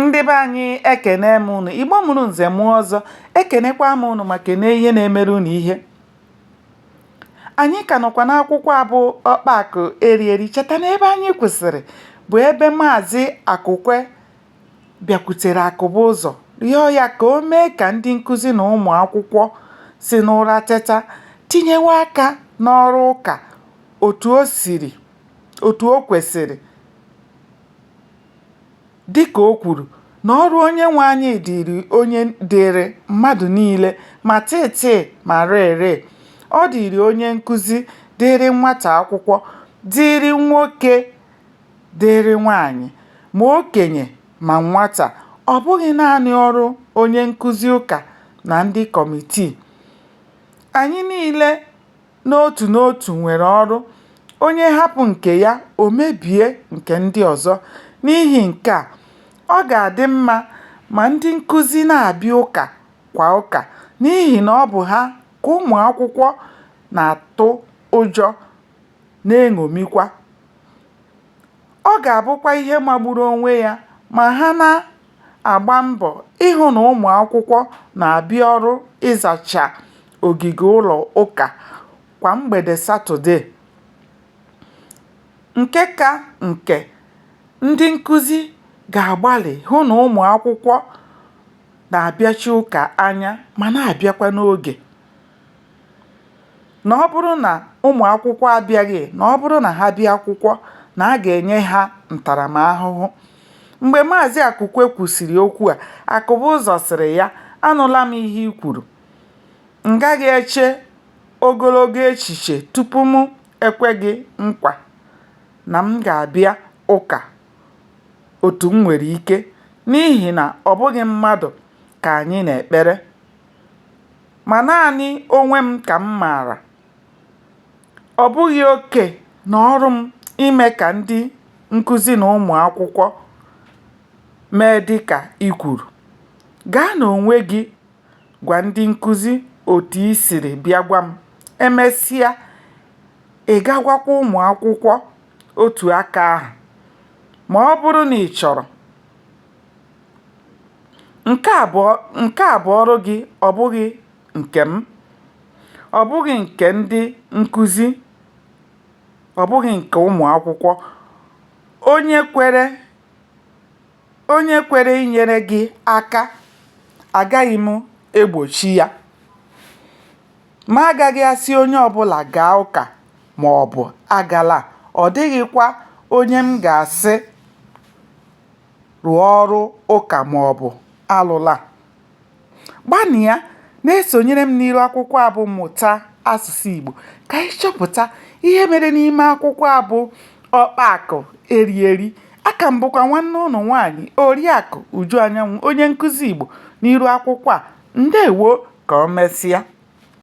Ndị be anyị ekene m unu. Igbo mụrụ nze mụọ ọzọ, ekenekwa m unu ma kene ihe na-emere unu ihe. Anyị ka nọkwa n'akwụkwọ a bụ Ọkpa Akụ Eri Eri. Cheta na ebe anyị kwụsịrị bụ ebe Maazị Akụkwe bịakwutere Akụbụzọ rịọ ya ka o mee ka ndị nkụzi na ụmụ akwụkwọ si n'ụra teta tinyewe aka n'ọrụ ụka otu o siri otu o kwesịrị Dịka o kwuru na ọrụ Onyenwe anyị dịịrị onye dịịrị mmadụ niile ma tịịtịị ma rịịrịị. Ọ dịịrị onye nkụzi, dịịrị nwata akwụkwọ, dịịrị nwoke dịịrị nwaanyị, ma okenye ma nwata. Ọ bụghị naanị ọrụ onye nkụzi ụka na ndị kọmitii. Anyị niile n'otu n'otu nwere ọrụ, onye hapụ nke ya o mebie nke ndị ọzọ. N'ihi nke a, ọ ga-adị mma ma ndị nkụzi na-abịa ụka kwa ụka n'ihi na ọ bụ ha ka ụmụ akwụkwọ na-atụ ụjọ na-eṅomikwa. Ọ ga-abụkwa ihe magburu onwe ya ma ha na-agba mbọ ịhụ na ụmụ akwụkwọ na-abịa ọrụ ịzacha ogige ụlọ ụka kwa mgbede Satọdee. Nke ka nke, ndị nkụzi ga-agbalị hụ na ụmụ akwụkwọ na-abịachi ụka anya ma na-abịakwa n'oge. Na ọ bụrụ na ụmụ akwụkwọ abịaghị na ọ bụrụ na ha bịa akwụkwọ na a ga-enye ha ntaramahụhụ. Mgbe Maazị Akụkwe kwusịrị okwu a, Akụbụzọ sịrị ya, Anụla m ihe i kwuru. M gaghị eche ogologo echiche tupu m ekwe gị nkwa na m ga-abịa ụka otu m nwere ike n'ihi na ọ bụghị mmadụ ka anyị na-ekpere. Ma naanị onwe m ka m maara. Ọ bụghị oke na ọrụ m ime ka ndị nkụzi na ụmụ akwụkwọ mee dị ka i kwuru. Gaa n'onwe gị gwa ndị nkụzi otu i siri bịa gwa m. E mesịa, ị ga gwakwa ụmụ akwụkwọ otu aka ahụ, ma ọ bụrụ na ị chọrọ. Nke a bụ nke a bụ ọrụ gị ọ bụghị nke m. Ọ bụghị nke ndị nkụzi, ọ bụghị nke ụmụ akwụkwọ. Onye kwere onye kwere inyere gị aka, agaghị m egbochi ya. M agaghị asị onye ọbụla gaa ụka ma ọ bụ agala, ọ dịghịkwa onye m ga-asị rụọ ọrụ ụka maọbụ alụla. Gbanịa na-esonyere m n'iru akwụkwọ a bụ Mụta Asụsụ Igbo ka anyị chọpụta ihe mere n'ime akwụkwọ a bụ Ọkpa Akụ Eri Eri. Aka m bụkwa nwanne ụnụ nwaanyị Oriakụ Uju Anyanwụ onye nkụzi Igbo n'iru akwụkwọ a. Ndewo ka o mesịa.